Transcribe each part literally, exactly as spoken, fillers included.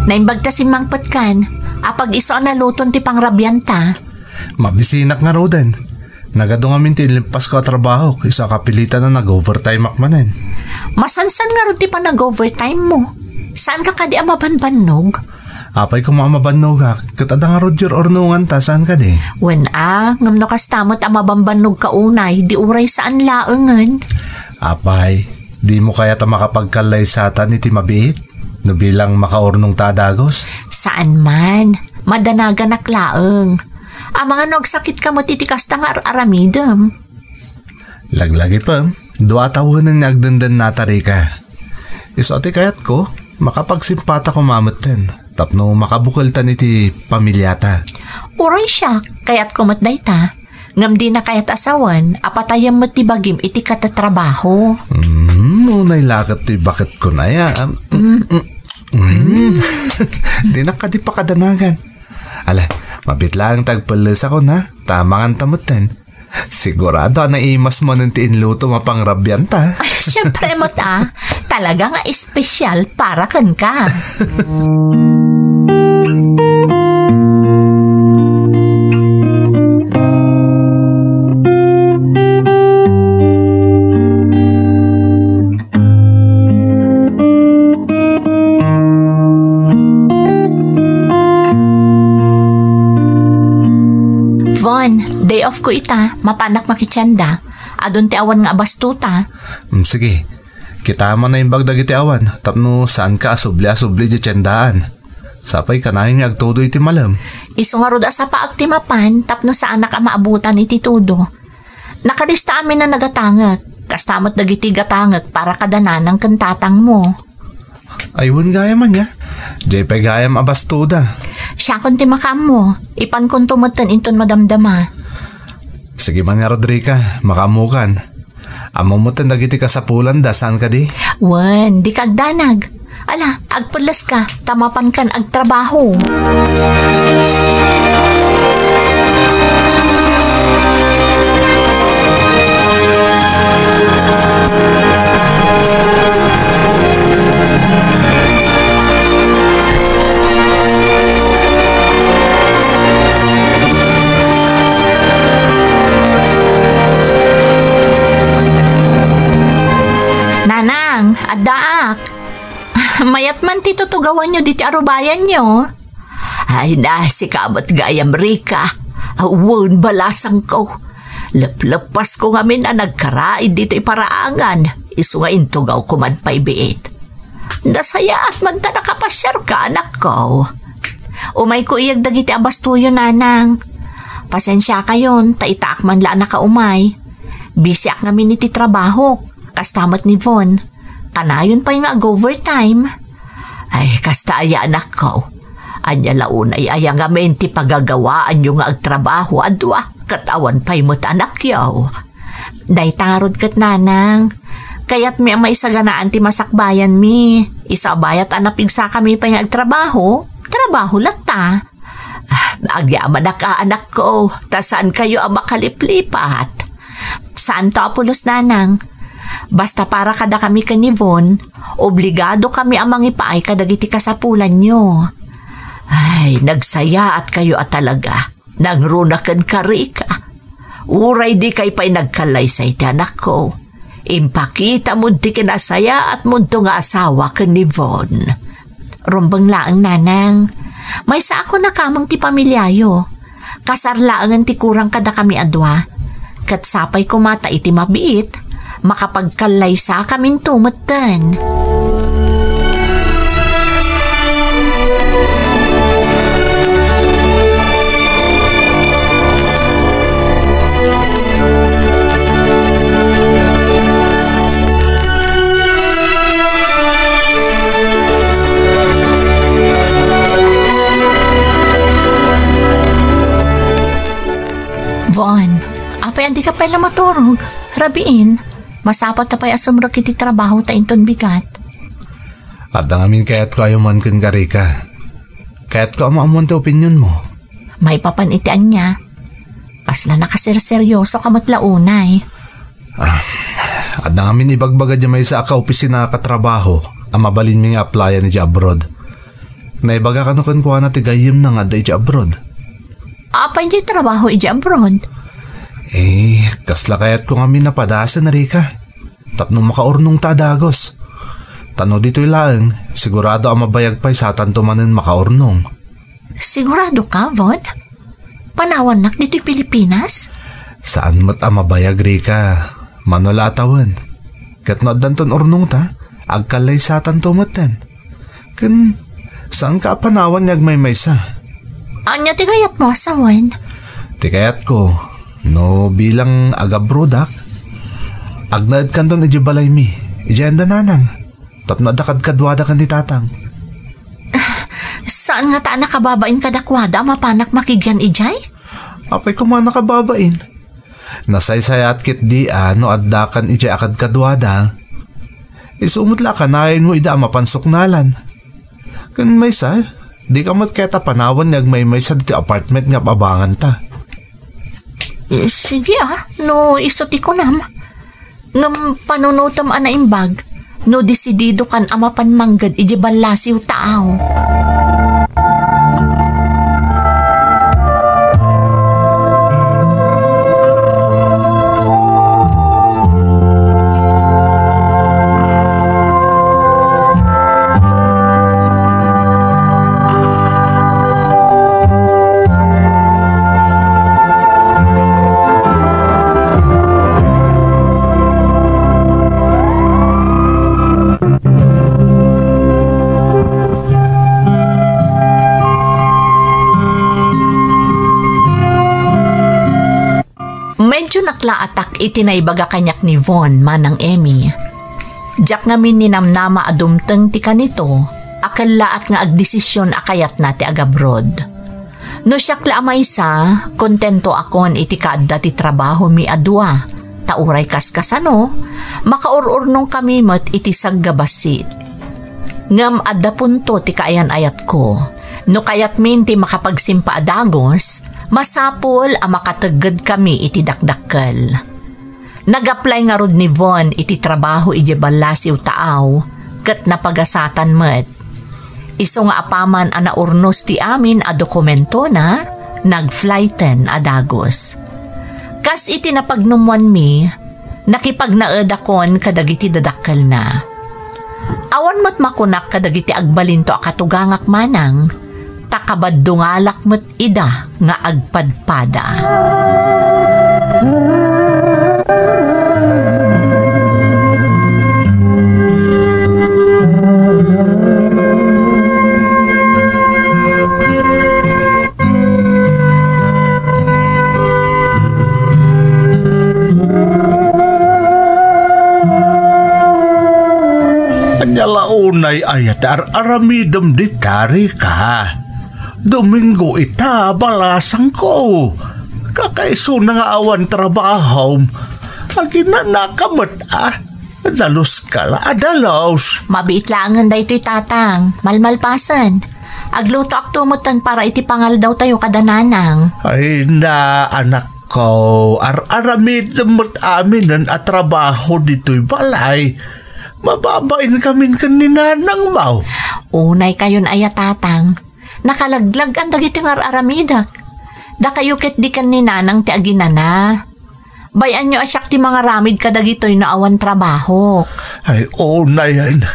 Naimbag ta simmangpetkan, apag isu a naluton ti pangrabianta. Mabisinak ngaruden. Nagadu ngamin ti inlippasko a trabahok, isu a kapilitan a nag-overtime ak manen. Masansan ngarud ti panag-overtime mo. Saan ka kadi a mabanbannog? Apay koma a mabannogak, ket adda ngarud ti urnonganta, saan kadi? Wen a, ngem no kasta met a mabanbannog ka unay, di uray saan laengen. Apay, dimo kayat a makapagkallaysatan iti mabiit? No bilang makaurnongta a dagus? Saan man, madanaganak laeng. Amangan no agsakit ka met iti kasta nga ar-aramidem. Laglagipem, dua a tawenen nga agdendennata, Rika. Isu ti kayatko, makapagsimpata koma metten, tapno makabukeltan iti pamiliata. Uray siak, kayatko met dayta. Ngem dina kayat a sawen a patayem met ti bagim iti katatrabaho. Mm, unay la ket ti baketko nay a. Mm, mm, mm. Dinak kadi pakadanagan. Ala, mabiit laeng ti agpellesakon, ha? Ta amangan ta metten. Sigurado a naimas manen ti inlutom a pangrabianta. Ay, siempre met a. Talaga nga espesyal para kenka. Von, day off ko ita, mapanak makitienda. Adun ti awan nga abastuta. Mm, sige. Kita man naimbag dagiti awan, tapno saanka a subli a subli di tiendaan. Sapay kanayon nga agtudo iti malem. Isu ngarud a sapaak ti mapan, tapno saanak a maabutan iti tudo. Nakalista amin a nagatangek. Kasta met dagiti gatangek para kada nanang ken tatangmo. Ay, wen gayam ania. Diay pay gayam a bastoda. Siakon ti makaammo. Ipankonto metten inton madamdama. Sige man nga, Rodriga, makaammokan. Ammom metten dagiti kasapulanda, saan kadi? Wen, dika agdanag. Ala, agpelleska, ta mapankan agtrabaho. Nanang, addaak. Mayat man ti tutugawanyo diti arubayanyo. Ay, nasika met gayam, Rika. Awan balasangko. Lepleppasko ngamin a nagkaraid ditoy paraangan, isu nga intugawko man pay biit. Nasayaat man ta nakapasiarka, anakko. Umayko iyag dagiti abastoyo, nanang. Pasensiakayon, ta itaak man la a nakaumay. Bisiak ngamin iti trabahok, kasta met ni Von. Kanayon pay nga ag-overtime. Ay, kasta aya, anakko. Ania la unay aya ngamin ti pagagawaanyo nga agtrabaho a dua ket awan pay met anakyo? Dayta ngarud ket, nanang, kayatmi a maisaganaan ti masakbayanmi. Isu a bayat a napigsakami pay nga agtrabaho, trabaho latta. Ah, agyamanak a, anakko, ta saankayo a makaliplipat. Saanto a pulos, nanang. Basta para kadakami ken ni Von, obligadokami a mangipaay kadagiti kasapulanyo. Ay, nagsayaatkayo a talaga. Nangruna kenka, Rika. Uray dikay pay nagkallaysay ti anakko, impakitamon ti kinasayaatmonto nga asawa ken ni Von. Rumbeng laeng, nanang. Maysa a kunakamin ti pamiliayo. Kasar laengen ti kurang kadakami a dua. Ket sapay koma ta iti mabiit, makapagkallaysakaminto metten. Von, apay a dika pay la maturog? Rabiin, masapul ta pay a sumrek iti trabaho ta inton bigat. Adda ngamin kayatko a ayuman kenka, Rika. Kayatko a maammuan ti opinionmo. Maipapan iti ania? Kasla nakaserseryoso ka met la unay. Ah, adda ngamin ibagbaga diay maysa a kaopisina a katrabaho a mabalinmi nga applyan idiay abroad. Naibaga kano kenkuana ti gayyemna nga adda idiay abroad. Apay diay trabaho idiay abroad? Eh, kasla kayatko ngamin a padasen, Rica. Tapno makaurnongta a dagus. Ta no ditoy laeng, sigurado a mabayag pay satanto manen makaurnong. Sigurado ka, Von? Panawannak ditoy Pilipinas? Saan met a mabayag, Rica. Mano la a tawen. Ket no addanton urnongta, agkallaysatanto metten. Ken, saanka a panawan nga agmaymaysa? Ania ti kayatmo a sawen? Ti kayatko, no bilang agabrodak, agnaedkanton idiay balaymi, idiay anda nanang. Tapno adda kadkaduada ken ni tatang. Saan ngata a nakababain kadakuada a mapanak makigian idiay? Apay koma a nakababain? Nasaysayaat ketdi a no addakan idiay a kadkaduada, isu met la a kanayon mo ida a mapan suknalan. Ken maysa, dika met kayat a panawan nga agmaymaysa ditoy apartment nga ab-abanganta. Eh, sige, ah, no isu ti kunam. Ngem panunotem a naimbag no desididokan a mapan mangged idiay ballasiw taaw. Medyo naklaatak iti naibaga kaniak ni Von, Manang Emmy. Diak ngamin ninamnama a dumteng ti kanito a kellaat nga agdesision a kayatna ti agabroad. No siak la a maysa, kontento akon iti kaadda ti trabahomi a dua, ta uray kaskasano, makaur-urnongkami met iti saggabassit. Ngem adda punto ti kaayan-ayatko. No kayatmin ti makapagsimpa a dagus, masapul a makateggedkami iti dakdakkel. Nag-apply ngarud ni Von iti trabaho idiay ballasiw taaw, ket napagasatan met. Isu nga apaman a naurnos ti amin a dokumentona, nag-flighten a dagus. Kas iti napagnumoanmi, nakipagnaedakon kadagiti dadakkelna. Awan met makunak kadagiti agbalinto a katugangak manang, ta kabaddungalak met ida nga agpadpada. Ania la unay aya ti ar-aramidem dita, Rica? Domingo ita, balasangko. Kakaisuna nga awan trabahom. Aginanaka met, a? Daluska la a dalus. Mabiit laengen daytoy, Tatang. Malmalpasen, aglutoakto metten para iti pangaldawtayo kada nanang. Ay na, anakko, ar-aramidem met aminen a trabaho ditoy balay. Mababainkamin ken ni nanangmo. Unaykayon aya, Tatang. Nakalaglag-an dagiti ngar-aramidek. Dakayo ketdi ken ni nanang ti aginana. Bay-anyo a siak ti mangaramid kadagitoy no awan trabahok. Ay, unayen.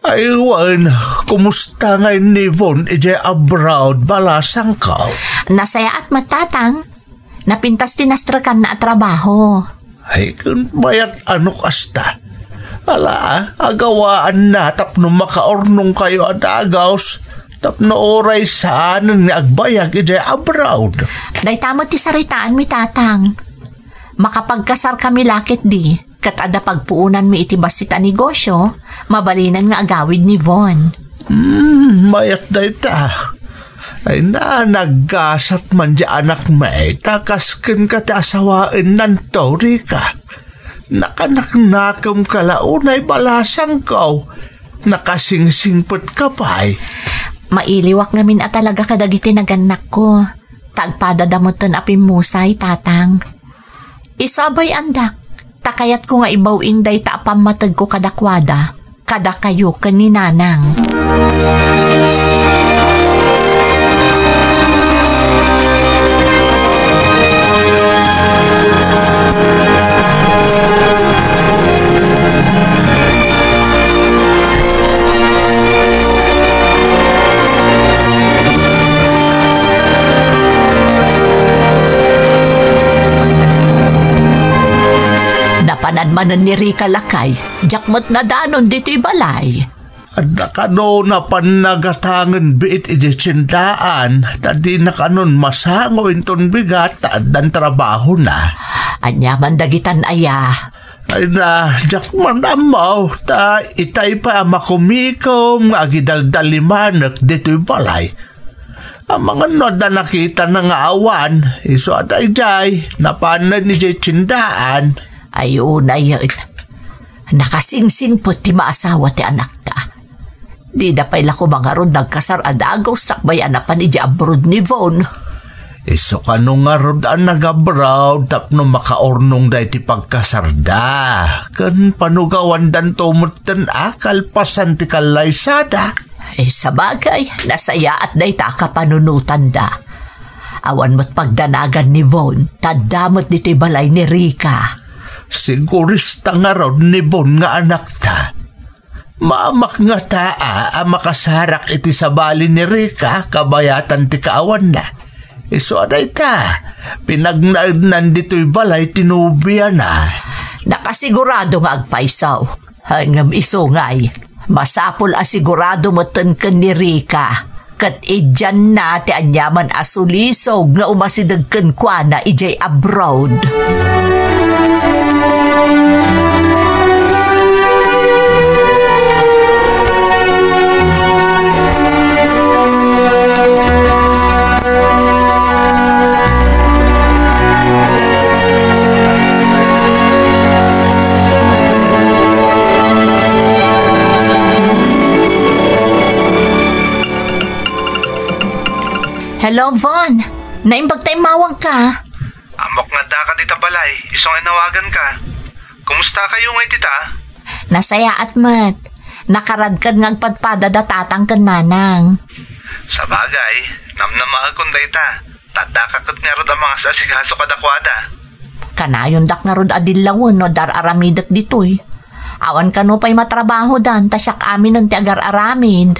Ay, wen, kumusta ngay ni Von idiay abroad, balasangko? Nasayaat met, Tatang. Napintas ti nastrekanna a trabaho. Ay, ken mayat a no kasta. Ala, agawaanna tapno makaurnongkayo a dagus, tapno uray saanen nga agbayag idiay abroad. Dayta met ti saritaanmi, Tatang. Makapagkasarkami la ketdi, ket adda pagpuonanmi iti bassit a negosio, mabalinen nga agawid ni Von. Hmm, mayat dayta. Ay na, naggasat man di anakmi, ta kas kenka ti asawaennanto, Rica. Nakanaknakemka la unay, balasangko. Nakasingsingpetka pay. Mailiwak ngamin a talaga kadagiti nagannakko. Ta agpadada metten a pimmusay, Tatang. Isu a bay-andak, ta kayatko nga ibaw-ing dayta a pammategko kadakuada, kadakayo ken ni Nanang. Anan manen ni Rica, lakay, diak met nadanon ditoy balay. Adda kano napan nagatangen biit idiay tiendaan, ta dina kanon masango inton bigat ta addan trabahona. Ania man dagitan aya? Ay na, diak man ammo, ta itay pay a makumikom nga agidaldalimanek ditoy balay. Amangan no adda nakitana nga awan, isu a daydiay, napanen idiay tiendaan. Ay, unay, nakasingsingpet ti maasawa ti anakta. Dida pay la koma ngarud nagkasar a dagus sakbay a napan idiay abroad ni Von. Isu kano ngarud a nag-abroad tapno makaurnongda iti pagkasarda, ken panugawandanto metten a kalpasan ti kallaysada. Eh, sabagay, nasayaat dayta a kapanunotanda. Awan met pagdanagan ni Von, ta adda met ditoy balay ni Rica. Sigurista ngarud ni Von nga anakta. Maamak ngata a makasarak iti sabali ni Rica kabayatan ti kaawanna. Isu a dayta, pinagnaednan ditoy balay ti nobiana. Nakasigurado nga agpayso. Ay, ngem isu ngay, masapul a sigurado metten ken ni Rica. Ket idianna ti aniaman a sulisog nga umasideg kenkuana idiay abroad. Hello, Von. Naimbag ta immawagka. Ammok nga addaka dita balay, isu nga inawaganka. Kumusta kayo ngay dita? Nasayaat met. Nakaradkan nga agpadpada da tatang ken nanang. Sabagay, namnamaekon dayta. Ta addaka ket ngarud a mangasasikaso kadakuada. Kanayondak ngarud a dillawen no dar-aramidek ditoy. Awan kano pay matrabahodan, ta siak aminen ti agar-aramid.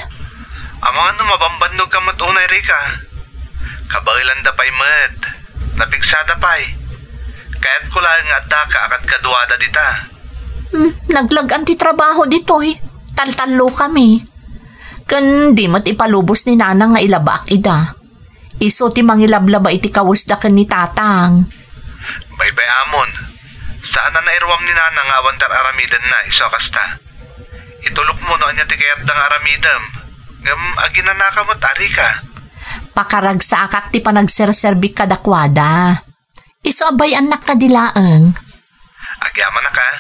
Amangan no mabambannogka met unay, Rica. Kabaelanda pay met. Napigsada pay. Kayatko laeng nga addaka a kadkaduada dita. Hmm, naglag-an ti trabaho ditoy. Taltallokami. Ken di met ipalubos ni nanang nga ilabaak ida. Isu ti mangilablaba iti kawesda ken ni tatang. Baybay-amon. Saan a nairuam ni nanang nga awan dar-aramidenna, isu a kasta. Itulokmo no ania ti kayatda nga aramidem. Ngem aginanaka met, Rica. Pakaragsaakak ti panagserserbik kadakuada. Isu a bay-annak kadi laeng. Agyamanak a.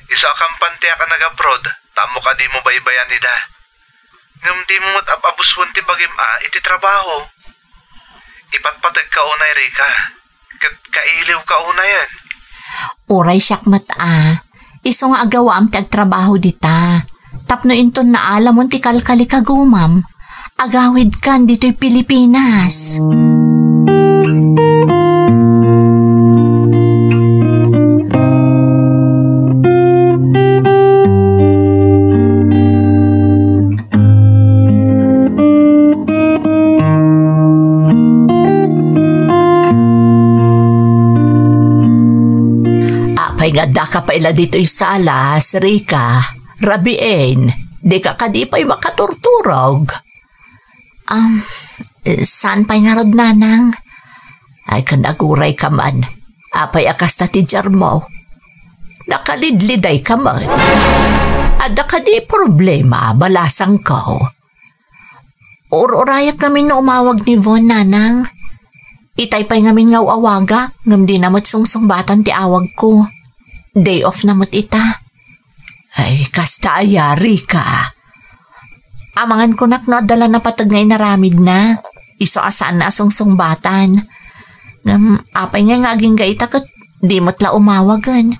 Isu a kampante a nag-abroad, ta ammok a dimo baybayan ida. Ngem dimo met ab-abusuen ti bagim a iti trabaho. Ipatpategka unay, Rica, ket kailiwka unayen. Uray siak met a, isu nga agawaam ti agtrabaho dita. Tapno inton naalamon ti kalkalikagumam, agawidkan ditoy Pilipinas. Apay nga addaka pay la ditoy sala, Rica? Rabiin, dika kadi pay makaturturog? Um, saan pay ngarud, nanang? Ay, ken agurayka man. Apay a kasta ti diarmo? Nakalidlidayka man. Adda kadi problema, balasangko? Ur-urayak ngamin no umawag ni Von, nanang. Itay pay ngamin nga awagak, ngem dina met sungsungbatan ti awagko. Day off na met ita. Ay, kasta aya, Rica. Amangan kunak no adda la napateg nga inaramidna. Isu a saanna a sungsungbatan. Ngem apay ngay nga agingga ita ket di met la umawagen?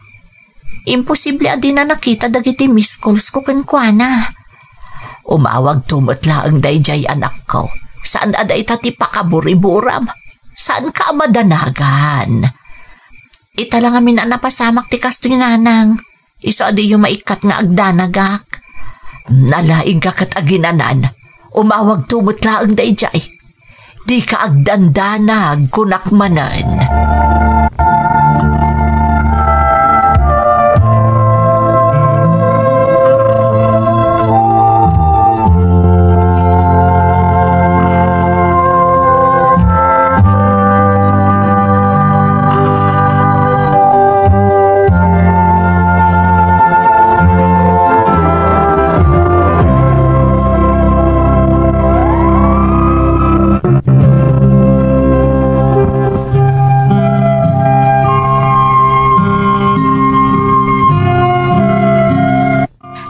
Imposible a dina nakita dagiti miss calls ko kenkuana. Umawagto met laeng daydiay, anakko. Saan a dayta ti pakaburiburam. Saanka a madanagan. Ita la ngamin a napasamak ti kastoy, nanang. Isu a diyo maikkat nga agdanagak. Nalaingka ket aginanan. Umawagto met laeng daydiay. Dika agdandanag, kunak manen.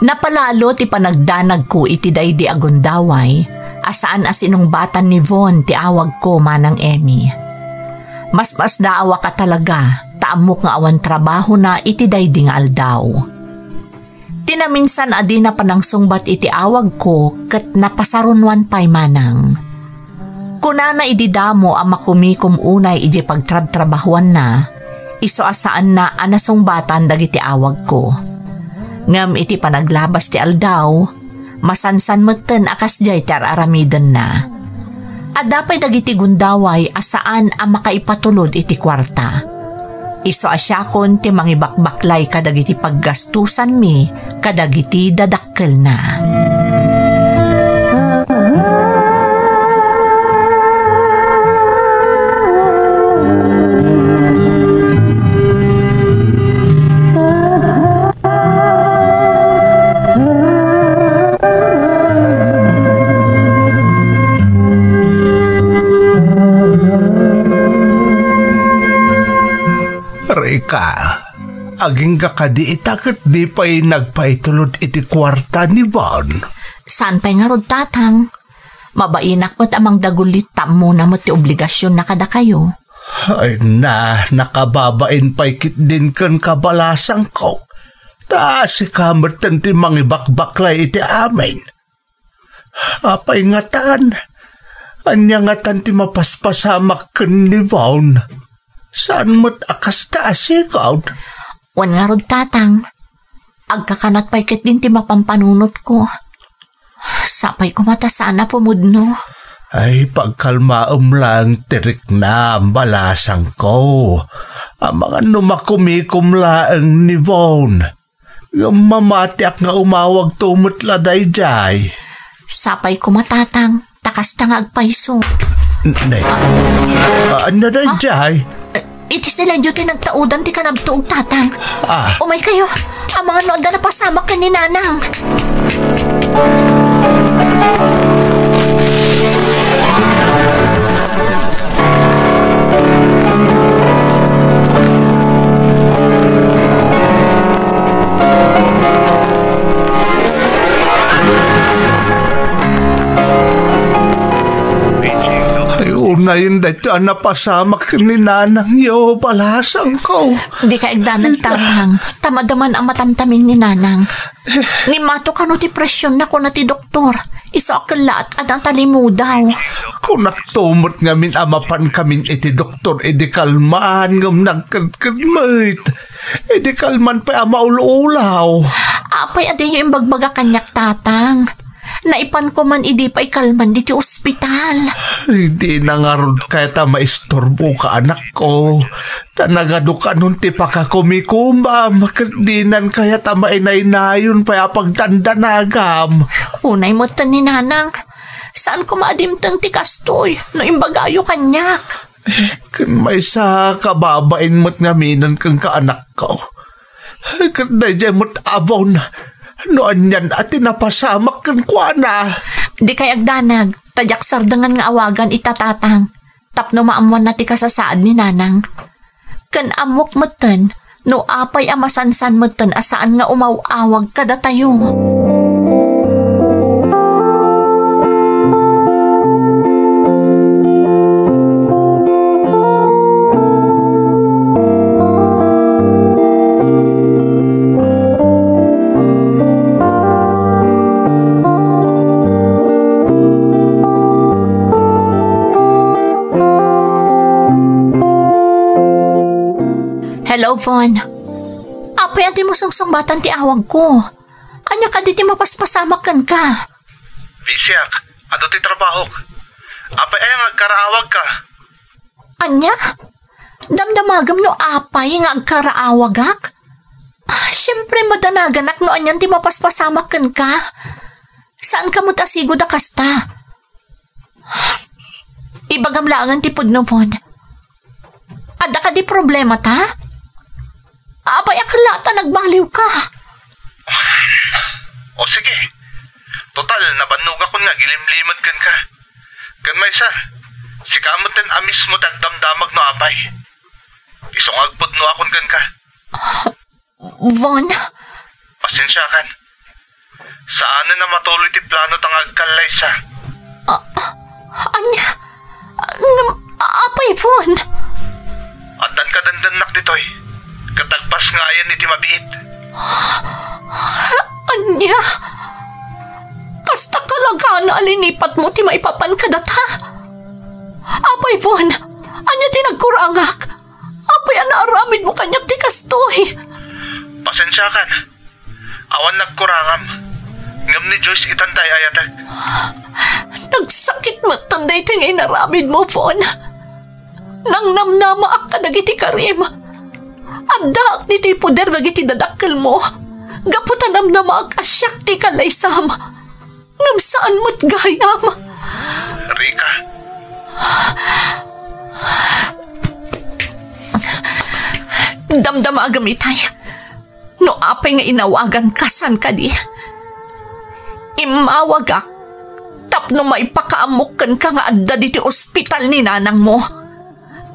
Napalalo ti panagdanagko iti daydi a gundaway a saan a sinungbatan ni Von ti awagko, Manang Emmy. Masmasdaawak a talaga ta ammok nga awan trabahona iti daydi nga aldaw. Ti naminsan a dina panangsungbat iti awagko ket napasarunoan pay, Manang. Kunana idi damo a makumikom unay idiay pagtrabtrabahuanna, isu a saanna a nasungbatan dagiti awagko. Ngem iti panaglabas ti aldaw, masansan metten a kasdiay ti ar-aramidenna. Adda pay dagiti gundaway a saan a makaipatulod iti kuarta. Isu a siakon ti mangibakbaklay kadagiti paggastusanmi kadagiti dadakkelna. Rika, agingga kadi ita ket di pay nagpaitulod iti kuarta ni Bon? Saan pay ngarud, Tatang. Mabainak met a mangdagulit ta ammona met ti obligasionna kadakayo. Ay na, nakababain pay ketdin kenka, balasangko. Ta sika metten ti mangibakbaklay iti amin. Apay ngatan? Ania ngatan ti mapaspasamak ken ni Von? Saan met a kasta a sigud? Wen ngarud, Tatang. Agkakana't pay ketdin ti mapampanunotko. Sapay koma ta saan a pumudno. Ay, pagkalmaem laeng ti riknam, balasangko. Amangan no makumikom laeng ni Von. Ngem mamatiak nga umawagto met la daydiay. Sapay koma, Tatang, ta kasta nga agpayso. Nay. Ah, ania daydiay? Ah, iti silencio ti nagtaudan ti kanabtuog, Tatang. Ah. Umaykayo. Amangan no adda napasamak ken ni Nanang. Ay, unayen daytoy a napasamak ni nanangyo, balasangko. Dika agdanag, Tatang. Ta madaman a matamtamin ni Nanang. Ngem mato kano ti presionna, kuna ti doktor. Isu a kellaat a natalimudaw. Kunakto met ngamin a mapankamin iti doktor idi kalman ngem nagkedked met. Idi kalman pay a maul-ulaw. Apay a diyo imbagbaga kaniak, Tatang? Naipanko man idi pay kalman ditoy ospital. Dina ngarud kayat a maisturboka, anakko. Ta nagadu kanon ti pakakumikomam, ket dinan kayat a mainaynayon pay a pagdandanagam. Unay metten ni Nanang, saan koma a dimteng ti kastoy no imbagayo kaniak. Eh, ken maysa, kababain met ngamin kenka, anakko. Ket daydiay met a Von, no anian a ti napasamak kenkuana. Dikay agdanag, ta diak sardengan nga awagan ita, Tatang. Tapno maammoanna ti kasasaad ni Nanang. Ken ammok metten no apay a masansan metten a saan nga umaw-awag kadatayo. Hello, Von. Apay a dimo sungsungbatan ti awagko? Ania kadi ti mapaspasamak kenka? Bisiak. Adu ti trabahok. Apay aya nga agkaraawagka? Ania? Damdamagem no apay nga agkaraawagak? Ah, siempre, madanaganak no anian ti mapaspasamak kenka. Saanka met a sigud a kasta. Ibagam laengen ti pudno, Von. Adda kadi problemata? Apay a kella ta nagbaliwka? O sige. Total, nabannogakon nga agilimlimed kenka. Ken maysa, sika metten a mismo ti agdamdamag no apay. Isu nga agpudnoakon kenka. Von? Pasensiakan. Saanen a matuloy ti plano ta nga agkallaysa. Ah, ania? Ngem, apay, Von? Addan kadendennak ditoy. Ket agpasngayen iti mabiit. Ania? Kasta kalagana a linipatmo ti maipapan kadata? Apay, Von, ania ti nagkurangak? Apay a naaramidmo kaniak ti kastoy? Pasensiakan. Awan nagkurangam. Ngem ni Joyce itan ti ay-ayatek. Nagsakit metten daytoy nga inaramidmo, Von. Nangnamnamaak kadagiti karim. Addaak ditoy poder dagiti dadakkelmo. Gapu ta namnamaak a siak ti kallaysam. Ngem saan met gayam. Rika. Damdamagam itay. No apay nga inawaganka, saan kadi? Immawagak tapno maipakaammok kenka nga adda diti ospital ni nanangmo.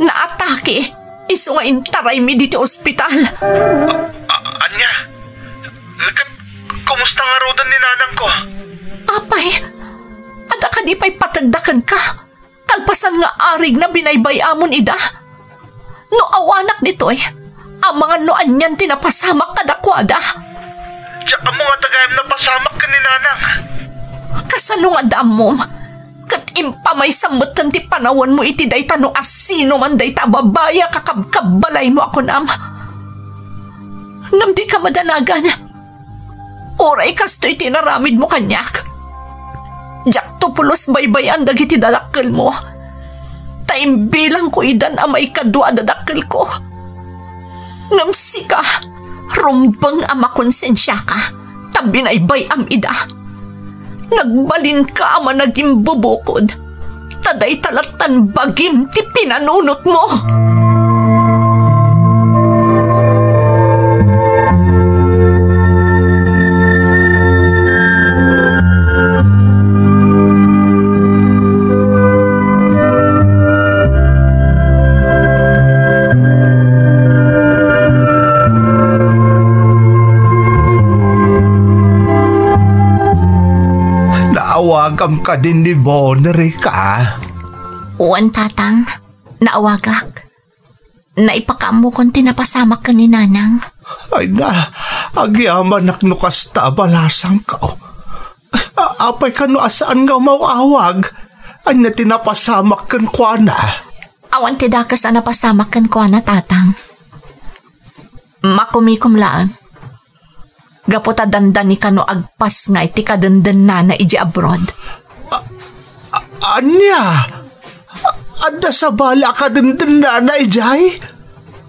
Naatake, isu nga intaraymi ditoy ospital. A-, ania? Ket kumusta ngaruden ni nanangko? Apay, adda kadi pay pategda kenka? Kalpasan nga arigna, binaybay-amon ida. No awanak ditoy, amangan no anian ti napasamak kadakuada. Diak ammo nga tagayam napasamak ken ni nanang. Kasano nga ammom? Ket impamaysam metten ti panawanmo iti dayta no asino man dayta a babai a kakabkabbalaymo a kunam. Ngem dika madanagan. Uray kastoy ti inaramidmo kaniak, diakto pulos baybay-an dagiti dadakkelmo, ta imbilangko idan a maikadua a dadakkelko. Ngem sika, rumbeng a makonsensiaka, ta binaybay-am ida. Nagbalinka a managimbubukod, ta dayta lattan bagim ti pinanunotmo. Naawagam kadi ni Von, Rika? Wen, Tatang. Naawagak. Naipakaammokon ti napasamak ken ni Nanang. Ay na, agyamanak no kasta a balasangko. A-, apay kano a saan nga umaw-awag? Ania ti napasamak kenkuana? Awan ti dakes a napasamak kenkuana, Tatang. Makumikom laeng. Gapu ta dandani kano agpasngay ti kadendennana idiay abroad. A-, a-, ania? A-, adda sabali a kadendennana idiay?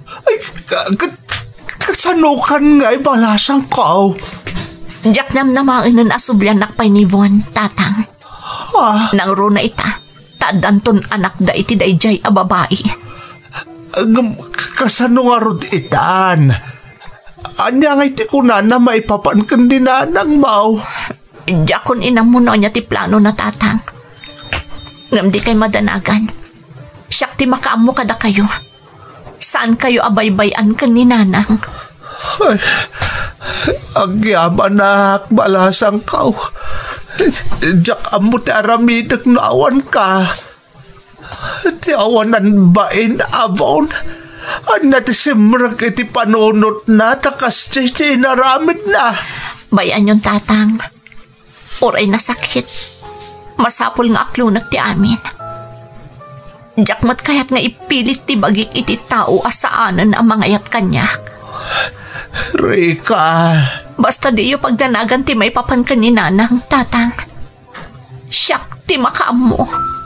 Ay, ka-, ka-, kasanokan ngay balasangko? Diak namnamaenen a subliannak pay ni Von, Tatang. Ah. Nangruna ita, ta addanton anakda iti daydiay a babai. Ngem kasano ngarud itan? Ania ngay ti kunana maipapan ken ni nanangmo? Diakon inammo no ania ti planona, Tatang. Ngem dikay madanagan. Siak ti makaammo kadakayo. Saankayo a baybay-an ken ni Nanang. Ay, agyamanak, balasangko. Diak ammo ti aramidek no awanka. Ti awanan bain, Avon. Ania ti simrek iti panunotna ta kasdi ti inaramidna? Bay-anyon, Tatang. Uray nasakit, masapul nga aklonek ti amin. Diak met kayat nga ipilit ti bagik iti tao a saanen a mangayat kaniak. Rika. Basta diyo pagdanagan ti maipapan ken ni Nanang, Tatang. Siak ti makaammo.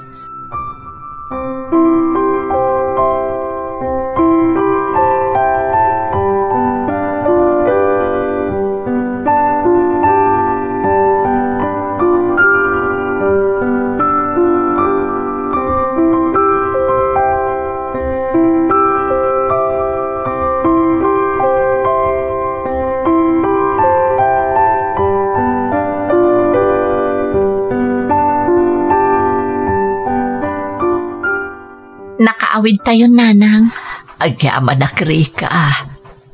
Nakaawidtayon, Nanang. Agyamanak, Rika.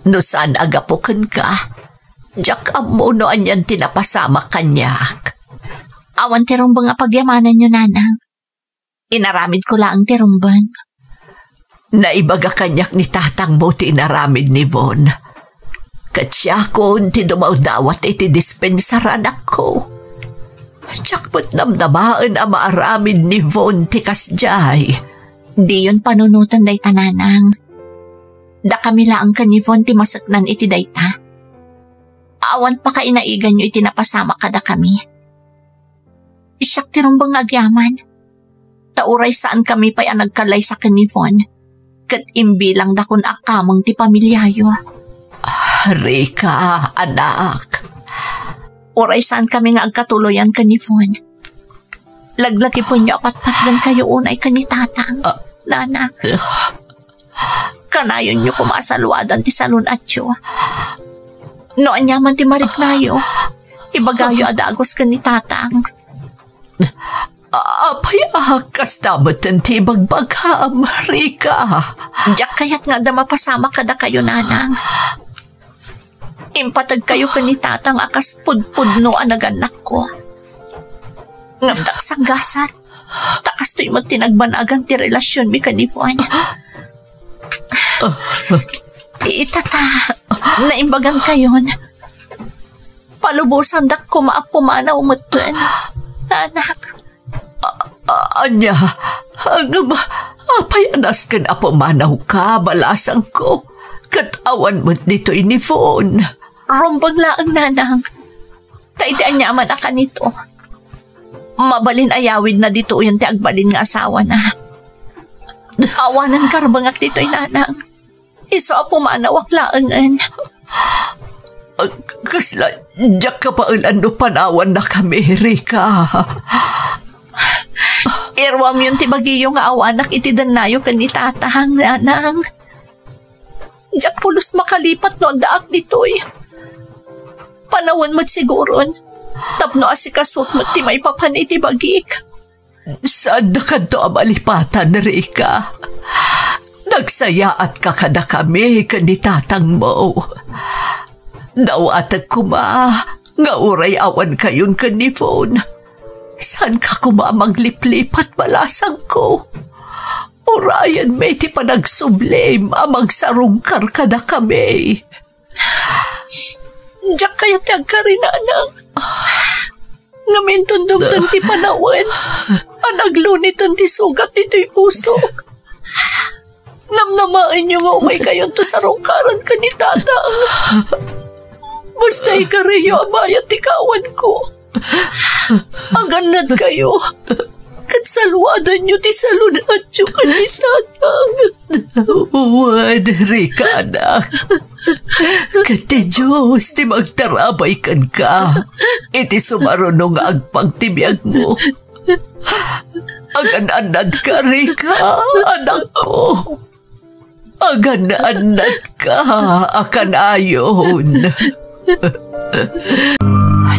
No saan a gapu kenka, Diak ammo no anian ti napasamak kaniak. Awan ti rumbeng a pagyamananyo, nanang. Inaramidko laeng ti rumbeng. Naibaga kaniak ni tatangmo ti inaramid ni Von. Ket siakon ti dumawdawat iti dispensar, anakko. Diak met namnamaen a maaramid ni Von ti kasdiay. Diyon panunoten dayta, nanang. Dakami laeng ken ni Von ti maseknan iti dayta. Awan pakainaiganyo iti napasamak kadakami. Siak ti rumbeng nga agyaman. Ta uray saankami pay a nagkallaysa ken ni Von, ket imbilangdakon a kameng ti pamiliayo. Ah, Rica, anak. Uray saankami nga agkatuloyan ken ni Von. Laglagipenyo a patpatgenkayo unay ken ni tatang, Ah. nanang. Kanayonyo koma a saluadan ti salun-atyo. No aniaman ti mariknayo, ibagayo a dagus ken ni tatang. Apay a kasta metten ti ibagbagam, Rica? Diak kayat nga adda mapasamak kadakayo, nanang. Impategkayo ken ni tatang a kas pudpudno a nagannakko. Ngem ta kasanggasat, ta kastoy met ti nagbanagan ti relasionmi ken ni Juan. Ita ta, naimbagankayon. Palubosandak koma a pumanaw metten, anak. A-, a-, ania? Ngem apay a nasken a pumanawka, balasangko? Ket awan met ditoy ni Von. Rumbeng laeng, nanang. Ta iti aniaman a kanito, mabalin a yawidna ditoyen ti agbalin nga asawana. Awanen karbengak ditoy, nanang. Isu a pumanawak laengen. Kasla diak kabaelan no panawannakami, Rica. Iruamyon ti bagiyo nga awanak iti dennayo ken ni tatang, nanang. Diak pulos makalipat no addaak ditoy. Panawen met siguron, tapno asikasuek met ti maipapan iti bagik. Saandakanto a malipatan, Rica. Nagsayaatka kadakami ken ni tatangmo. Dawatek koma nga uray awankayon ken ni Von, saanka koma a magliplipat, balasangko. Urayenmi ti panagsublim a magsarungkar kadakami. Diak kayat ti agkari, nanang. Ngem inton dumteng ti panawen a nagluniten ti sugat ditoy pusok, namnamaenyo nga umaykayonto sarungkaran ken ni tatang. Basta ikariyo a bayat ti kawanko. Agannadkayo, ket saluadanyo ti salun-atyo ken ni tatang. Wen, Rica, anak. Ket ti Dios ti magtarabay kenka iti sumaruno nga agpang ti biagmo. Agan-annadka, Rica, anakko. Agan-annadka a kanayon.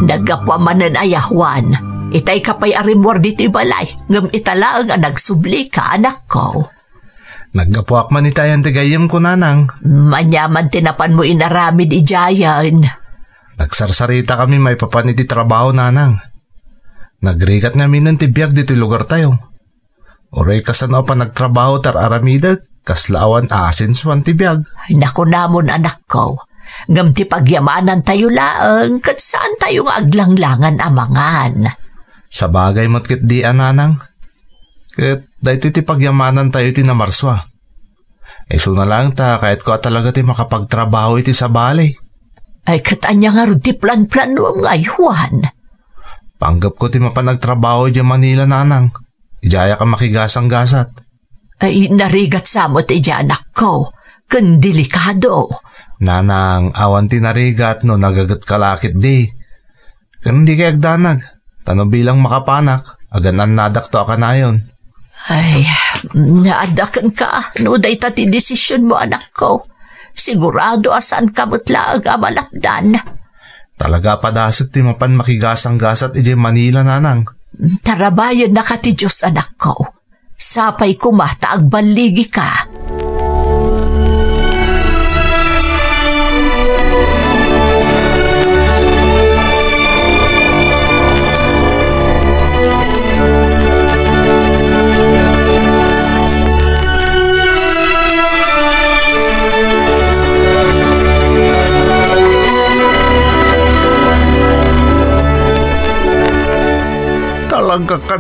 Naggapuam manen aya, Juan. Itay ka pay a rimmuar ditoy balay, ngem ita laeng a nagsublika, anakko. Naggapuak man itayan ti gayyemko, nanang. Aniaman ti napanmo inaramid idiayen? Nagsarsaritakami maipapan iti trabaho, nanang. Nagrigat ngaminen ti biag ditoy lugartayo. Uray kasano a panagtrabaho ti ar-aramidek, kasla awan a asensuan ti biag. Ay, nakunamon, anakko. Ngem ti pagyamanantayo laeng, ket saantayo nga aglanglangan a mangan. Sabagay met ketdi a, nanang. Ket daytoy ti pagyamanantayo iti namarsua. Isuna laeng ta kayatko a talaga ti makapagtrabaho iti sabali. Ay, ket ania ngarud ti planplanuam ngay, Juan? Panggepko ti mapan agtrabaho idiay Manila, nanang. Idiayak a makigasanggasat. Ay, narigat sa met idiay, anakko. Ken delikado. Nanang, awan ti narigat no nagagetka la ketdi. Ken dikay agdanag, ta no bilang makapanak, agan-annadakto a kanayon. Ay, naadda kenka no dayta ti desisionmo, anakko. Sigurado a saanka met laeng a malapdan. Talaga a padasek ti mapan makigasanggasat idiay Manila, nanang. Tarabayennaka ti Dios, anakko. Sapay koma ta agballigika.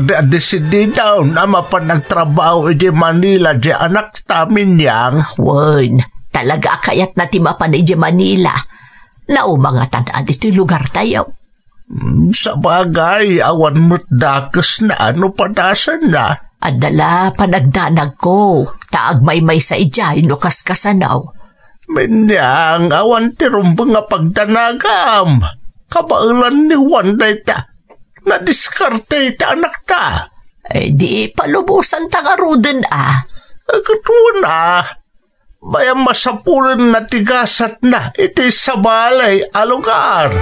Di a desididaon a mapan agtrabaho iti Manila di anakta, Minyang. Wen, talaga a kayatna ti mapan iti Manila. Naumangatan a ditoy lugartayo. Hmm, sabagay, awan met dakesna no padasenna. Adda la panagdanagko, ta agmaymaysa idiay no kaskasano. Minyang, awan ti rumbeng a pagdanagam. Kabaelan ni Juan dayta. Nadiskarte ti anakta. Eh, di palubosan ta ngaruden a. Ket wen a, bay-am a sapulenna ti gasatna iti sabali a lugar.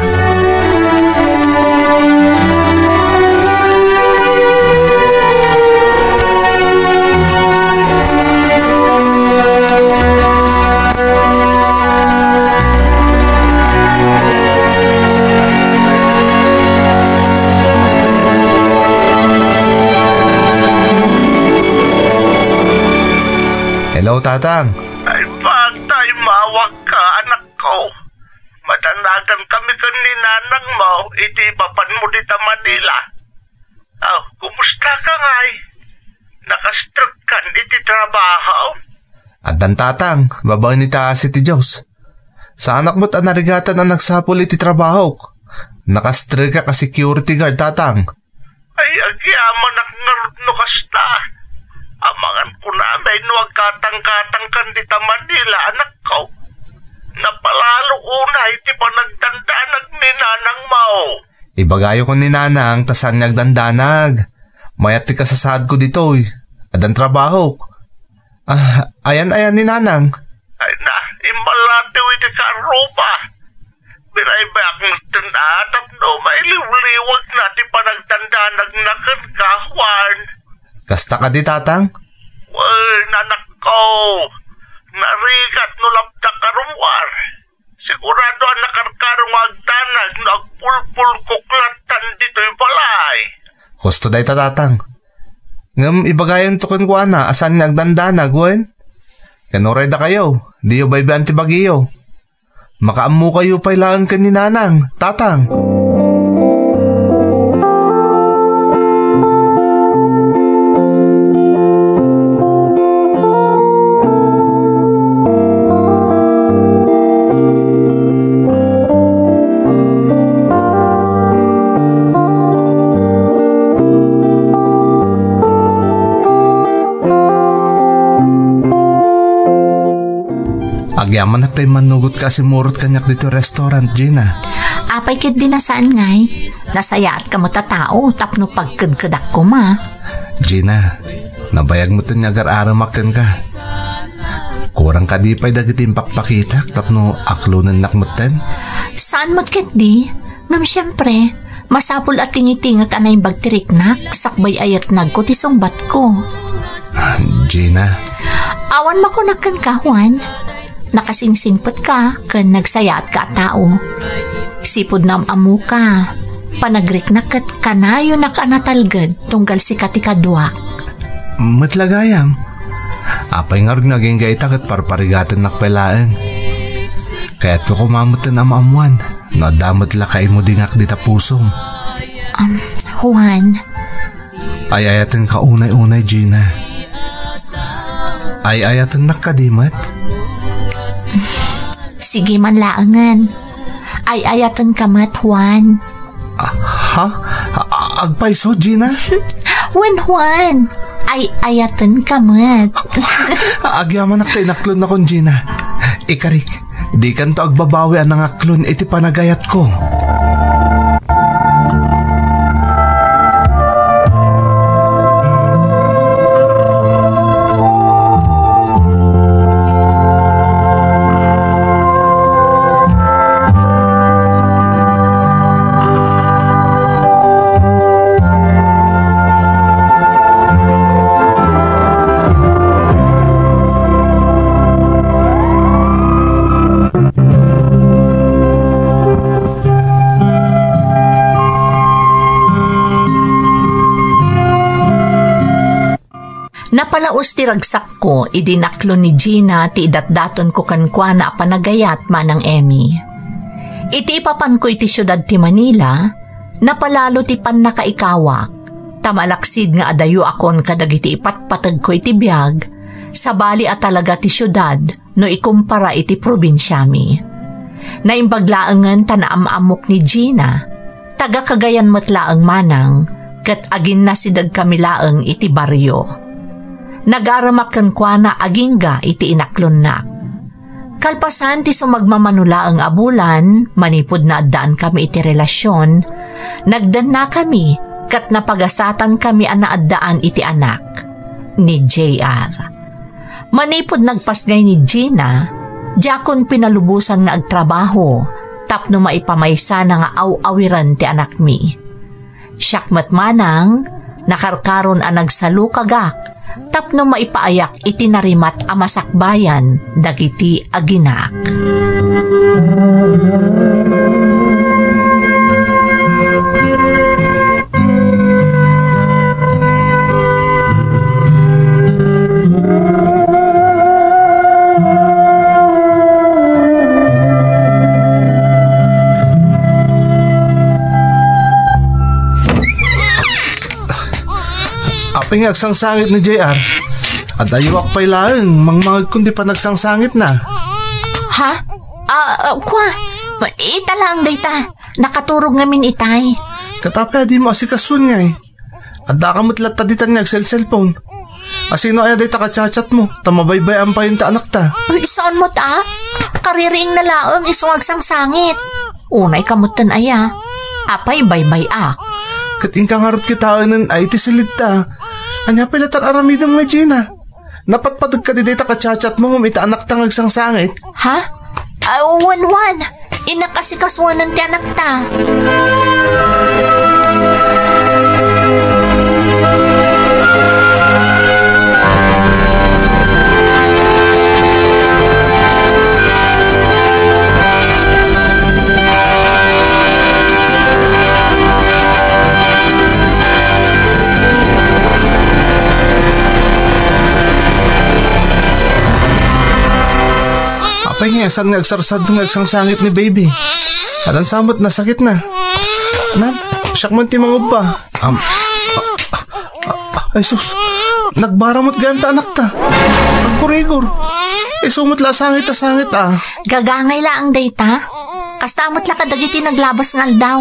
Hello, Tatang. Ay, patay, mawag ka, anak ko. Madanagan kami ken ni nanang mo iti ipapan mo dita Manila. Aw, kumusta ka ngay? Nakastrek kan iti trabaho? Addan, Tatang, babaen iti aasi ti Dios. Saanak met a narigatan a nagsapul iti trabahok. Nakastrekak a security guard, Tatang. Ay, agyamanak ngarud no kasta. Amangan ko na, no agkatangkatang kan dita Manila, anak ko. Napalalo unay ti panagdandanag ni nanang mo. Ibagayo ken ni nanang ta saan nga agdandanag. Mayat ti kasasaadko ditoy. Addan trabahok. Ah, ayan, ayan ni nanang. Ay na, immalatew iti karruba. Biraybayak metten a tapno mailiwliwagna ti panagdandanagna kenka, Juan. Kasta kadi, Tatang? Wen, anak ko. Narigat no lapda karummuar. Sigurado a nakarkaro nga agdanag no agpulpulkok lattan ditoy balay. Husto dayta, Tatang. Ngem ibagayonto kenkuana a saan nga agdandanag, wen? Ken uray dakayo, diyo baybay-an ti bagiyo. Makaammokayo pay laeng ken ni nanang, Tatang. Agyamanak ta immannugotka a simurot kaniak ditoy restaurant, Gina. Apay ketdi a saan ngay? Nasayaatka met a tao tapno pagkedkedak koma. Gina, nabayag metten nga agar-aramak kenka. Kurang kadi pay dagiti impakpakitak tapno aklonennak metten? Saan met ketdi? Ngem siempre, masapul a tingitingek a naimbag ti riknak, sakbay a yatnagko ti sungbatko. Gina. Awan makunak kenka, Juan. Nakasingsingpetka ken nagsayaatka a tao. Sipud naam-ammoka, panagriknak ket kanayonak a natalged tunggal sika ti kaduak. Met la gayam. Apay ngarud nga agingga ita ket parparigatennak pay laeng? Kayatko koma metten a maammoan no adda met la kaimudingak dita pusom. Um, Juan. Ay-ayatenka unay-unay, Gina. Ay-ayatennak kadi met? Sige man laengen. Ay-ayatenka met, Juan. Ah, ha? A-, agpayso, Gina? Wen, Juan. Ay-ayatenka met. Agyamanak ta inaklonnakon, Gina. Ikarik, dikanto agbabawi a nangaklon iti panagayatko. Napalaus ti ragsakko idi naklon ni Gina ti idatdatonko kenkuana a panagayat, Manang Emmy. Iti ipapanko iti siudad ti Manila, napalalo ti pannakaikawak. Ta malaksid nga adayoakon kadagiti ipatpategko iti biag, sabali a talaga ti siudad no ikumpara iti probinsiami. Naimbag laengen ta naam-ammok ni Gina, taga Cagayan met laeng manang, ket aginnasidegkami laeng iti barrio. Nagaremak kenkuana agingga iti inaklonnak. Kalpasan ti sumagmamano laeng a bulan, manipud naaddaankami iti relasion, nagdennakami ket napagasatankami a naaddaan iti anak, ni J R. Manipud nagpasngay ni Gina, diakon pinalubosan nga agtrabaho tapno maipamaysana nga aw-awiren ti anakmi. Siak met manang, nakarkaron a nagsalukagak tapno maipaayak iti narimat a masakbayan dagiti aginak. Apay nga agsangsangit ni J R? Adayoak pay laeng, mangmangegkon ti panagsangsangitna. Ha? Ah, ah, kua, ita laeng dayta. Nakaturog ngamin itay. Ket apay a dimo asikasuen ngay? Addaka met latta ditan nga agselselpon. Asino aya dayta kachatchatmo? Ta mabaybay-am pay ti anakta. Ay, saan met a? Kaririingna laeng isu nga agsangsangit. Unay ka metten aya. Apay baybay-ak? Ket inka ngarud kitaenen a iti silidta. Ania pay latta ar-aramidem nga Gina? Napatpategka di dayta kachatchatmo ngem ita anakta nga agsangsangit? Ha? Ah, wen, wen. Innak asikasuanan ti anakta. Apay nga saan nga agsarsad nga agsangsangit ni baby? Adan sa met nasakit na. Nan, siak man ti mangubba. Am, a, a, a, ay sus, nagbara met gayam ta anakta. Agkurigor. Isu met la sangit a sangit a. Gagangay laeng dayta. Kasta met la kadagiti naglabas nga aldaw.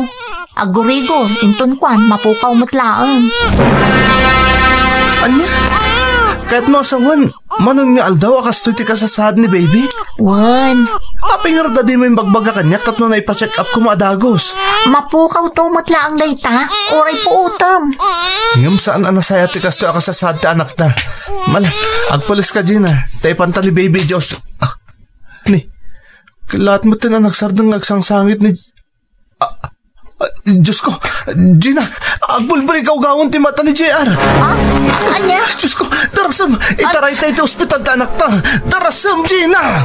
Agkurigor, inton kuan, mapukaw met laeng. Ania? Kayatmo a sawen, manen nga aldaw a kastoy ti kasasaad ni baby? Wen. Apay ngarud a dimo imbagbaga kaniak tapno naipa-check up koma a dagus? Mapukawto met laeng dayta, uray puotem. Ngem saan a nasayaat ti kastoy a kasasaad ti anakta. Mala, agpulis ka, Gina. Ta ipanta ni baby Diyos. Ah, ni, kilaat met ti nagsardeng nga agsangsangit ni Ah, ah, Diyos ko, Gina, agbulbuli gawgawen ti mata ni J R. Ah, ania? Diyos ko, darasem, itarayta iti ospital ti anakta. Darasem, Gina!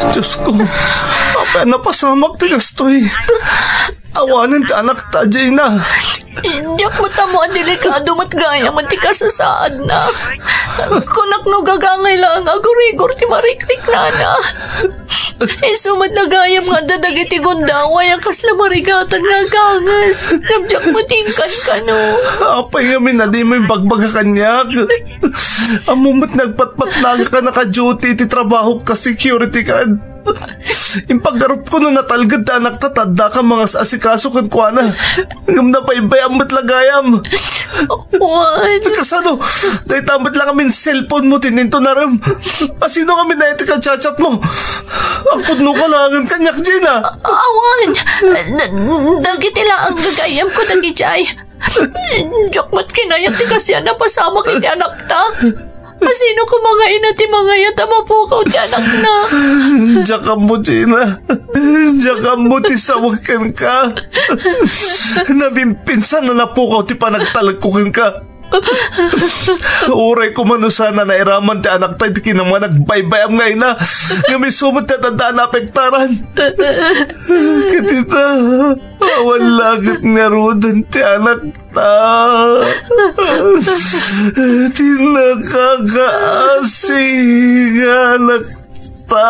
Diyos ko, apay a napasamak ti kastoy? Awanen ti anakta, Gina. Diak met ammo a delikado met gayam ti kasasaadna. Kunak no gagangay laeng a agurigor ti marikriknana. Isu met la gayam nga adda dagiti gundaway a kasla marigatan nga aganges. Ngem diak met inkankano. Apay ngamin a dimo imbagbaga kaniak? Ammo met nga agpatpatnagak a naka-duty iti trabahok kas security guard. Impaggarupko no natalged ti anakta ta addaka mangas-asikaso kenkuana. Ngem nabaybay-am met la gayam. Wen. Kasano? Dayta met la ngamin cellphone mo ti nintunarem. Asino ngamin a iti kachatchat mo? Agpudno ka laengen kaniak, Gina. Awan. Da-, dagiti laeng gagayam ko dagijay. Diak met kinayat ti kasian a napasamak iti anakta. Asino koma nga ina ti mangayat a mapukaw ti anakna? Diak ammo, Gina. Diak ammo ti sawek kenka. Nabimpinsan a napukaw ti panagtalekko kenka. Uray koma no saan a nairaman ti anakta iti kinamnama nga agbaybayam nga ina, ngem isu met ti adda a naapektaran. Ket ita, awan la ket ngaruden ti anakta. Ti nakakaasi nga anak ta.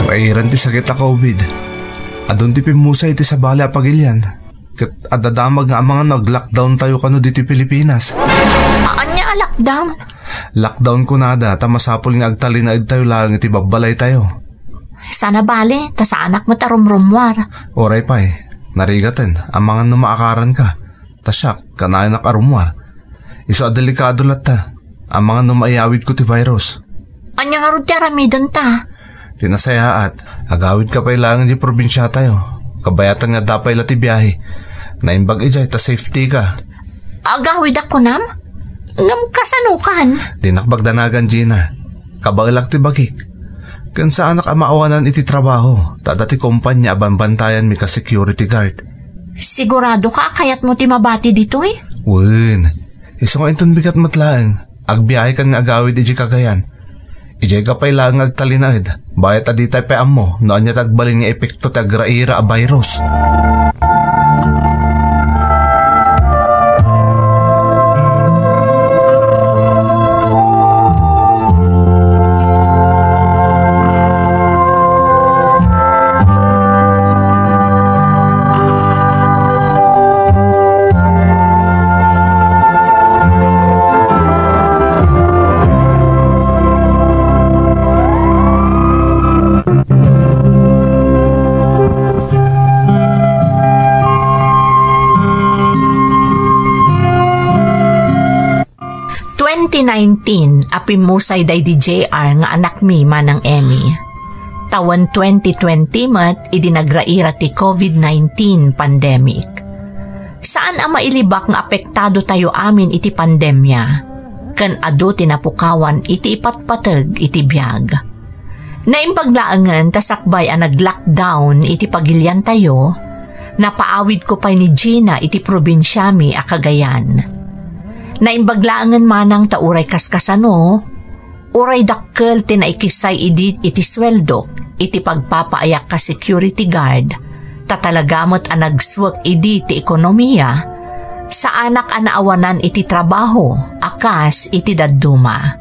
Agrairanta ti sakit a COVID. Adun ti pimmusay iti sabali a pagilian. Ket adda damag nga amangan no ag-lockdown tayo kano ditoy Pilipinas. Ania a lockdown? Lockdown kunada ta masapul nga agtalinaed tayo laeng iti babbalay tayo. Sana bale, ta saanak met a rumrummuar. Uray pay, narigaten, amangan no maakaran ka. Ta siak, kanayanak a rummuar. Isu a delikado latta. Amangan no maiyawid ko ti virus. Ania ngarud ti aramidenta? Ti nasayaat, agawid ka pay laeng iti probinsia tayo. Kabayatan nga adda pay la ti biahe. Naimbag idiay ta safety ka. Agawidak kunam? Ngem kasano kan? Dinak pagdanagan, Gina. Kabaelak ti bagik. Ken saanak a maawanan iti trabaho, ta adda ti kompania a banbantayanmi kas security guard. Sigurado ka a kayatmo ti mabati ditoy? Wen, isu nga inton bigat met laeng, agbiahe kan nga agawid idiay Cagayan. Idiay ka pay laeng nga agtalinaed, bayat a ditay pay ammo no ania ti agbalin nga epekto ti agraira a virus. Twenty nineteen a pimmusay daydi J R nga anakmi, Manang Emmy. Tawen twenty twenty met idi nagraira ti COVID nineteen pandemic. Saan a mailibak nga apektado tayo amin iti pandemia, ken adu ti napukawan iti ipatpateg iti biag. Naimbag laengen ta sakbay a nag-lockdown iti pagiliantayo, napaawidko pay ni Gina iti probinsiami a Cagayan. Naimbag laengen manang ta uray kaskasano, uray dakkel ti naikisay idi iti sueldok iti pagpapaayak ka security guard, ta talaga met a nagsuek idi ti ekonomia, saanak a naawanan iti trabaho a kas iti dadduma.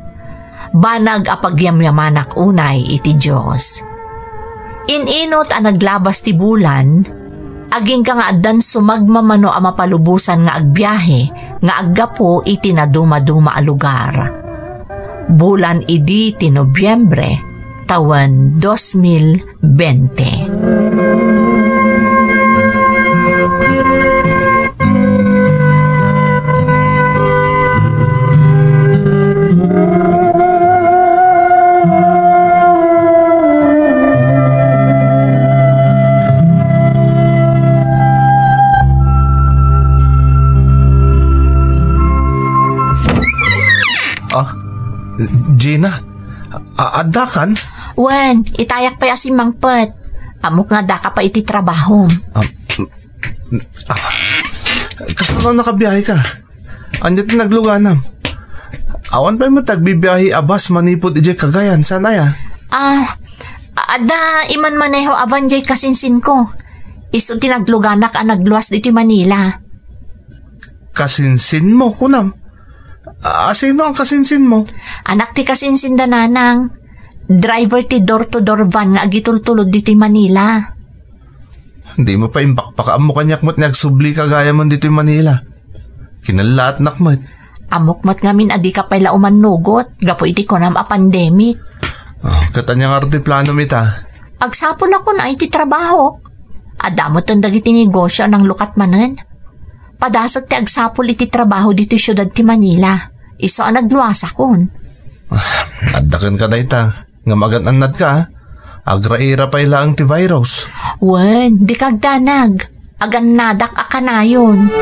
Banag a pagyamyamanak unay iti Dios. In-inot a naglabas ti bulan, agingga nga addan sumagmamano a mapalubosan nga agbiahe nga aggapu iti nadumaduma a lugar. Bulan idi ti Nobiembre, tawen dos mil bente. Gina, a-, addakan? Wen, itayak pay a simmangpet. Ammok nga addaka pay iti trabahom. Ah, mm, ah, kasano nakabiyahe ka? Ania ti nagluganam? Awan pay met agbibiyahe a bus manipud idiay Cagayan, saan aya? Ah, adda imanmaneho a van diay kasinsinko. Isu ti nagluganak a nagluas ditoy Manila. Kasinsinmo, kunam? A-, asino ang kasinsinmo? Anak ti kasinsinda, nanang. Driver ti door-to-door van nga agitultulod ditoy Manila. Dimo pay imbakbaka, ammo kaniak met nga agsubli ka gayam ditoy Manila. Kinallaatnak met. Ammok met ngamin a dika pay la umannugot gapu iti kunam a pandemic. Ah, ket ania ngarud ti planom ita? Agsapul a kunam iti trabahok. Adda metten dagiti negosio a nanglukat manen. Padasek ti agsapul iti trabaho ditoy siudad ti Manila. Isu a nagluasakon. Ah, adda kenka dayta. Ngem agan-annadka, a. Agraira pay laeng ti virus. Wen, dika agdanag. Agannadak a kanayon.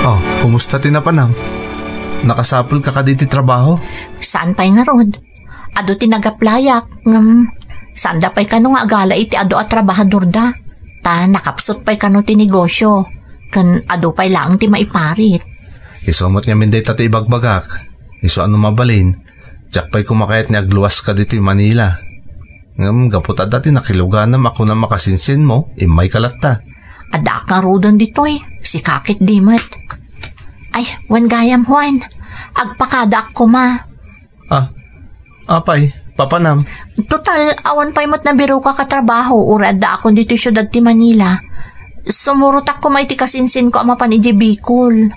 Oh, kumusta ti napanam? Nakasapulka kadi iti trabaho? Saan pay ngarud? Adu ti nagaplayak, ngem saanda pay kano nga agala iti adu a trabahadorda. Ta nakapsut pay kano ti negosio, ken adu pay laeng ti maiparit. Isu met ngamin dayta ti ibagbagak. Isu a no mabalin, diak pay koma kayat nga agluas kaditoy Manila. Ngem gapu ta adda ti nakiluganam a kunam a kasinsinmo, immayka latta. Adda a karuden ditoy, sika ket di met. Ay, wen gayam, Juan. Agpakadaak koma. Ah, apay, papanam? Total, awan pay met nabiroka a trabaho, uray addaakon ditoy siudad ti Manila. Sumurotak koma iti kasinsinko a mapan idiay Bicol.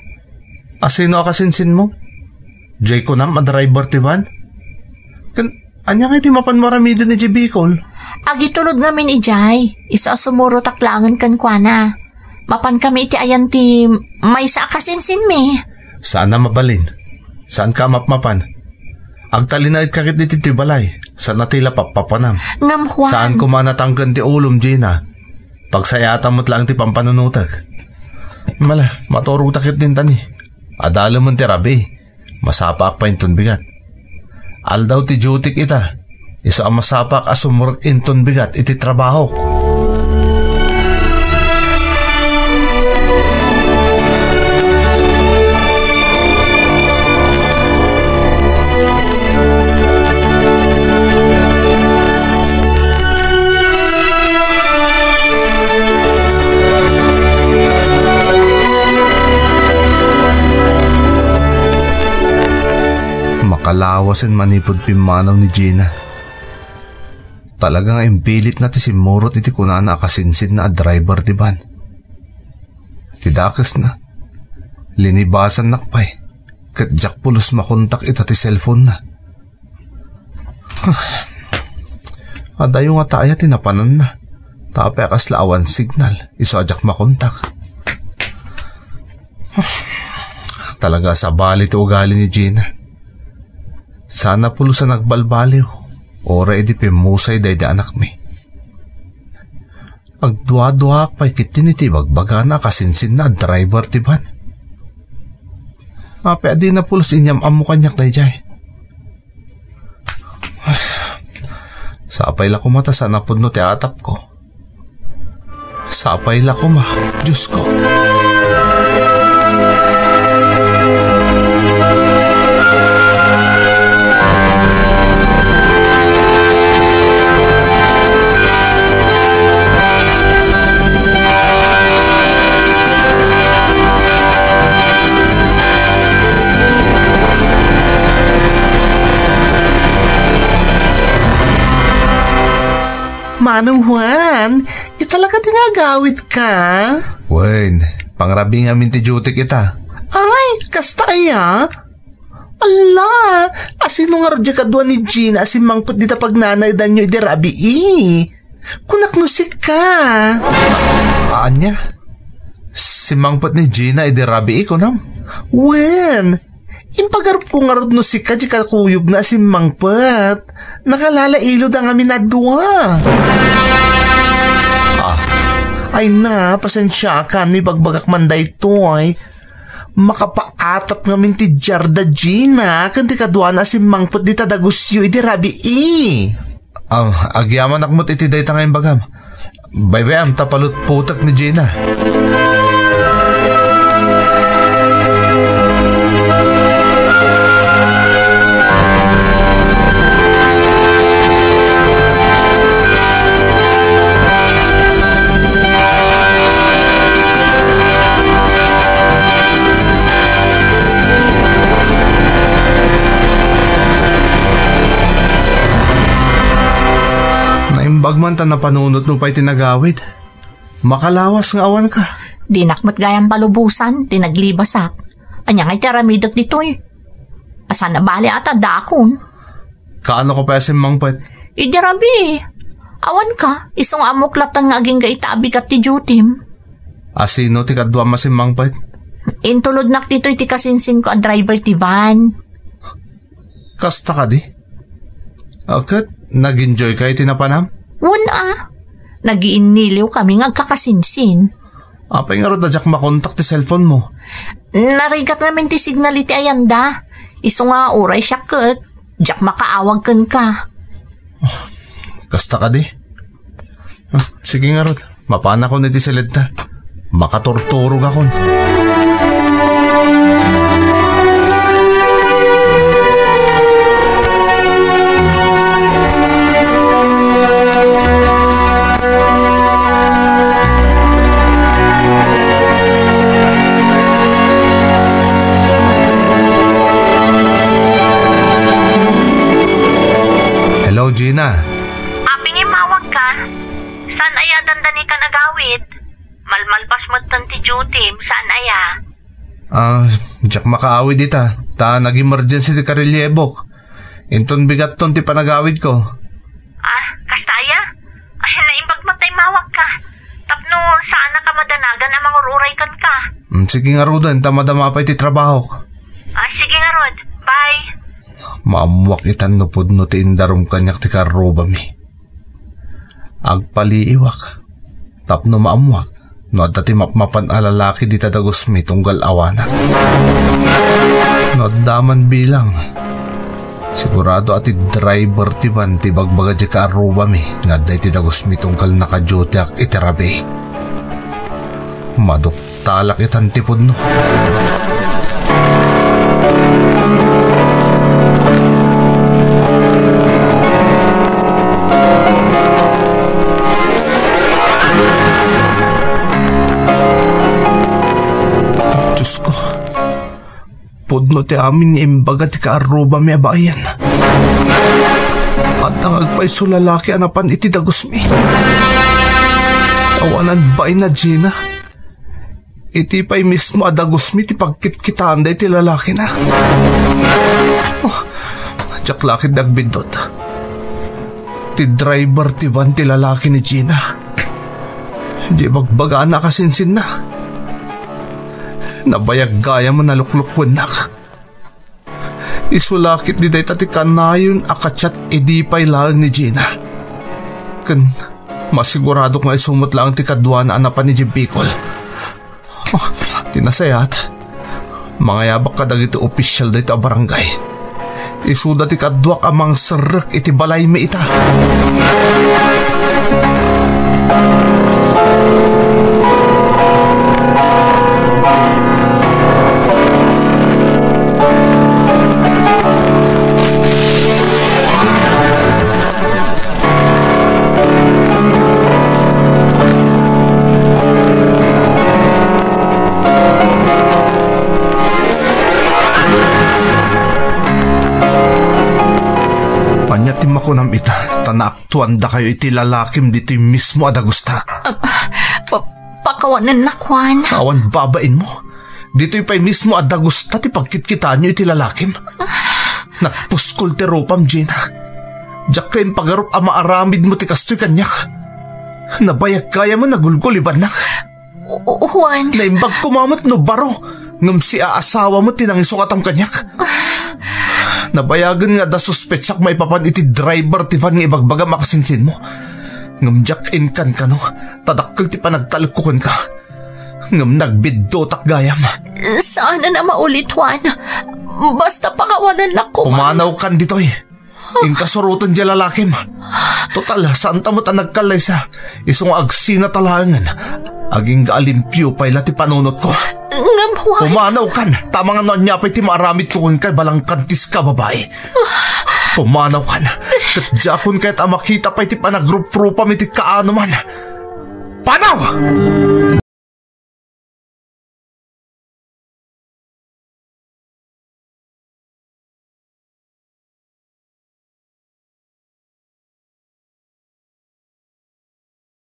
Asino a kasinsinmo? Diay kunam a driver ti van? Ken, ania ngay ti mapanmo aramiden idiay Bicol? Agitulod ngamin idiay, isu a sumurotak laengen kenkuana. Mapankami iti ayan ti maysa a kasinsinmi. Saan a mabalin. Saanka a mapmapan. Agtalinaedka ket iti balay. Saan a ti la pappapanam. Ngem Juan. Saan koma natangken ti ulom, Gina. Pagsayatam met laeng ti pampanunotek. Mala, maturogta ket dintani. Adalemen ti rabii. Masapaak pay inton bigat. Aldaw ti dutyk ita. Isu a masapaak a sumrek inton bigat iti trabahok. Makalawasen manipud pimmanaw ni Gina. Talaga nga impilitna ti simmurot iti kunana a kasinsinna a driver ti van. Ti dakesna, linibasannak pay, ket diak pulos makontak ita ti cellphone-na. Adayo ngata aya ti napananna. Tapay a kasla awan signal, isu a diak makontak. Talaga a sabali ti ugali ni Gina. Saan a pulos a nagbalbaliw, uray idi pimmusay daydi anakmi. Agduaduaak pay ketdi iti ibagbagana a kasinsinna a driver ti van. Apay a dina pulos inyam-ammo kaniak daydiay? Sapay la koma ta saan a pudno ti atapko. Sapay la koma, Diosko. Manong Juan, ita la kadi nga agawidka? Wen, pangrabii ngamin ti dutyk ita. Ay, kasta aya? Ala, asino ngarud diay kadua ni Gina a simmangpet dita pagnanaedanyo idi rabii? Kunak no sika. Ania? Simmangpet ni Gina idi rabii, kunam? Wen, impagarupko ngarud no sika diay kakuyogna a simmangpet. Nakalalailo da ngamin a dua. Ah, ay na, pasensiakan no ibagbagak man daytoy. Makapaatap ngamin ti diarda, Gina, ken ti kaduana a simmangpet dita dagusyo idi rabii. Ah, agyamanak met iti dayta nga imbagam. Baybay-am ta palutpotek ni Gina. Naimbag man ta napanunotmo pay ti nagawid. Makalawas nga awanka. Dinak met gayam palubosan ti naglibasak. Ania ngay ti aramidek ditoy? Asana bali a ta dakon. Kaano ka pay a simmangpet? Idi rabii. Awanka, isu nga ammok latta nga agingga ita a bigat ti dutim. A sino ti kaduam a simmangpet? Intulodnak ditoy ti kasinsinko a driver ti van. Kasta kadi? A, ket nag-enjoykayo iti napanam? Wen a. Nagiinniliwkami nga agkakasinsin. Apay ngarud a diak makontak ti cellphonemo? Narigat ngamin ti signal iti ayanda. Isu nga uray siak ket diak makaawag kenka. Kasta kadi? Ah, sige ngarud, mapanakon iti siledta. Makaturturogakon. Hello, Gina. Apay nga immawagka? Saan aya dandani kan agawid? Malmalpas metten ti dutim, saan aya? Ah, diak makaawid ita, ta nag-emergency ti karelyebok. Inton bigatton ti panagawidko. Ah, kasta aya? Ay, naimbag met ta immawagka. Tapno saannak a madanagan a mangur-uray kenka. Mm, sige ngaruden, ta madama pay ti trabahok. Ah, sige ngarud. Bye. Maammoak itan no pudno ti indarum kaniak ti karrubami. Agpaliiwak tapno maammoak no adda ti mapmapan a lalaki dita dagusmi tunggal awanak. No adda man bilang, sigurado a ti driver ti van ti ibagbaga diay kaarrubami nga adda iti dagusmi tunggal nakadutiak iti rabii. Maduk- Talak itan ti pudno. Diosko, pudno ti amin nga imbaga ti kaarrubami a baayan. Adda nga agpayso lalaki a napan iti dagusmi. Awanan bain a Gina. Iti pay mismo a dagusmi ti pagkitkitaanda iti lalakina. Oh, diak la ketdi agbiddut. Ti driver ti van ti lalaki ni Gina. Di bagbagana a kasinsinna. Nabayag gayam a naluklukwennak. Isu la ketdi dayta ti kanayon a ka-chat idi pay laeng ni Gina. Ken masiguradok nga isu met laeng ti kaduana a napan idiay Bicol. Oh, ti nasayaat, mangayabak kadagiti opisial dayta a barangay. Isuda ti kaduak a mangserrek iti balaymi ita. Ania ti makunam ita, ta naaktuandakayo iti lalakim ditoy mismo a dagusta? Ah, pa-, pakawanennak, Juan. Awan babainmo. Ditoy pay mismo a dagusta ti pagkitkitaanyo iti lalakim. Nagpuskol ti rupam, Gina. Diak impagarop a maaramidmo ti kastoy kaniak. Nabayag gayam a nagulgulibannak. O-, Juan. Naimbag koma met no baro, ngem si aasawa met ti nangisungatam kaniak. Nabayagen nga adda suspetsak maipapan iti driver ti van nga ibagbagam a kasinsinmo. Ngem diak inkankano, ta dakkel ti panagtalekko kenka. Ngem nagbiddutak gayam. Saanen a maulit, Juan. Basta pakawanennak koma. Pumanawkan ditoy. Inkasuroten diay lalakim. Total, saanta met a nagkallaysa. Isu nga agsinata laengen. Agingga a limpio pay la ti panunotko. Ngem, Juan. Pumanawkan. Tama nga no ania pay ti maaramidko kenka, ibalangkantis ka, babai. Pumanawkan. Ket diakon kayat a makita pay ti panagruprupam iti kaanoman. Panaw!